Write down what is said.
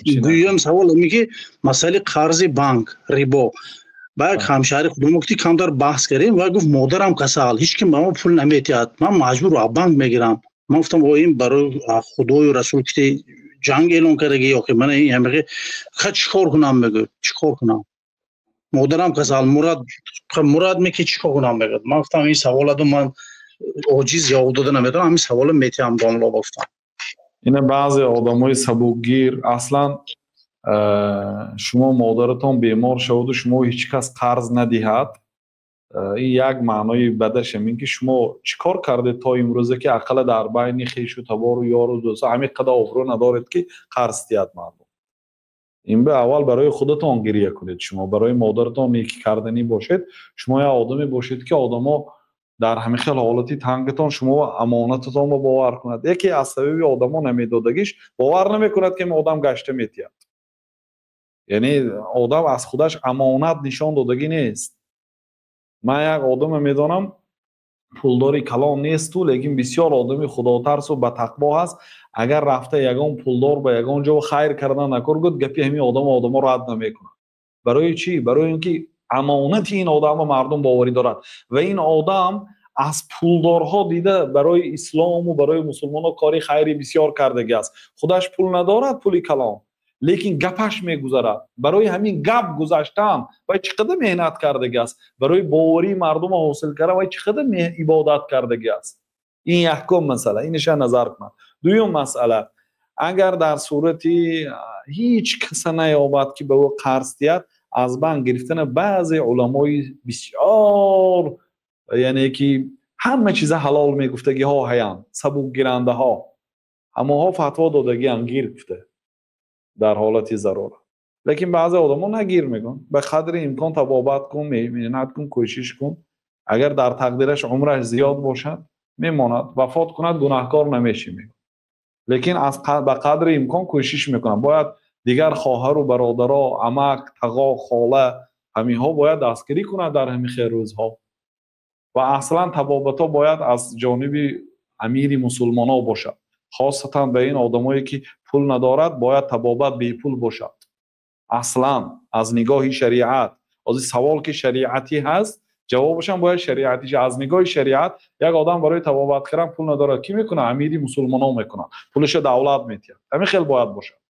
Дуюм савол ами ки масъалаи қарзи банк, рибо. Ба як ҳамшаҳри худомо гуфти, камтар баҳс кардем ва гуфт: «Модарам касал, ҳеҷ ким ба мо пул наметиҳад, ман маҷбур аз банк мегирам». Ман гуфтам: «О, ин барои худою расул ки ҷанг эълон кардаги ё ки мана ин ҳамиқи ха, чӣ кор кунам?» Мегӯяд: «Чӣ кор кунам, модарам касал, мурад мурад меки, чӣ кор кунам?» Мегӯяд. Ман гуфтам, ин саволаду ман оҷиз ҷавоб дода наметавонам, ҳамин савола метиҳам домло, гуфтам. Ина баъзе одамои сабукгир. Аслан шумо модаратон бемор шаваду шумо ҳеҷ кас қарз надиҳад, ин як маънои бадаш ҳамин ки шумо чӣ кор кардед то имрӯза, ки ақалла дар байни хешу табору ёру дӯст ҳамин қадар обрӯ надоред, ки қарз диҳад мардум. Ин бе аввал барои худатон гиря кунед. Шумо барои модаратон некӣ карданӣ бошед, шумо як одаме бошед, ки одамо дар ҳамин хел ҳолати тангатон шумо амонататонро бовар кунад. Яке аз сабаби одамо намедодагиш, бовар намекунад, ки одам гашта метиҳад. Яъне одам аз худаш амонат нишон додагӣ нест. Ман як одаме медонам, пулдори калон несту, лекин бисёр одами худотарсу ба тақво ҳаст. Агар рафта ягон пулдор ба ягон ҷо хайр кардан накор гуд, гапи ҳамин одамо одамо рад намекунад. Барои чӣ? Барои ин ки амонати ин одамро мардум боварӣ дорад ва ин одам аз пулдорҳо дида барои ислому барои мусулмонҳо кори хайри бисёр кардагӣ аст. Худаш пул надорад, пули калон, лекин гапаш мегузарад. Барои ҳамин гап гузаштан вай чӣ қадар меҳнат кардагӣ аст, барои боварии мардумро ҳосил кардан вай чӣ қадар ибодат кардагӣ аст. Ин якум масъала, иниша назар кунад. Дуюм масъала, агар дар сурати ҳеҷ каса наёбад, ки ба ӯ қарз диҳад, аз банк гирифтана баъзе уламои бисёр, яъне ки ҳама чиза ҳалол мегуфтагиҳо ҳаянд, сабукгирандаҳо, ҳамонҳо фатво додагианд, гир гуфта дар ҳолати зарура. Лекин баъзе одамо нагир мегӯянд, ба қадри имкон табобат кун, меҳнат кун, кӯшиш кун. Агар дар тақдираш умраш зиёд бошад, мемонад, вафот кунад, гунаҳкор намешӣ, мегӯяд. Лекин аз ба қадри имкон кӯшиш мекунад. Бояд дигар хоҳару бародаро, амак, тағо, хола, ҳаминҳо бояд дастгирӣ кунад дар ҳамин хел рӯзҳо. Ва аслан табобатҳо бояд аз ҷониби амири мусулмонҳо бошад. Хосатан ба ин одамое, ки пул надорад, бояд табобат бепул бошад аслан аз нигоҳи шариат. Ҳозир савол ки шариатӣ ҳаст, ҷавобашам бояд шариатӣ. Аз нигоҳи шариат як одам барои табобат кардан пул надорад, кӣ мекунад? Амири мусулмонҳо мекунад, пулаша давлат метиҳад. Ҳамин хел бояд бошад.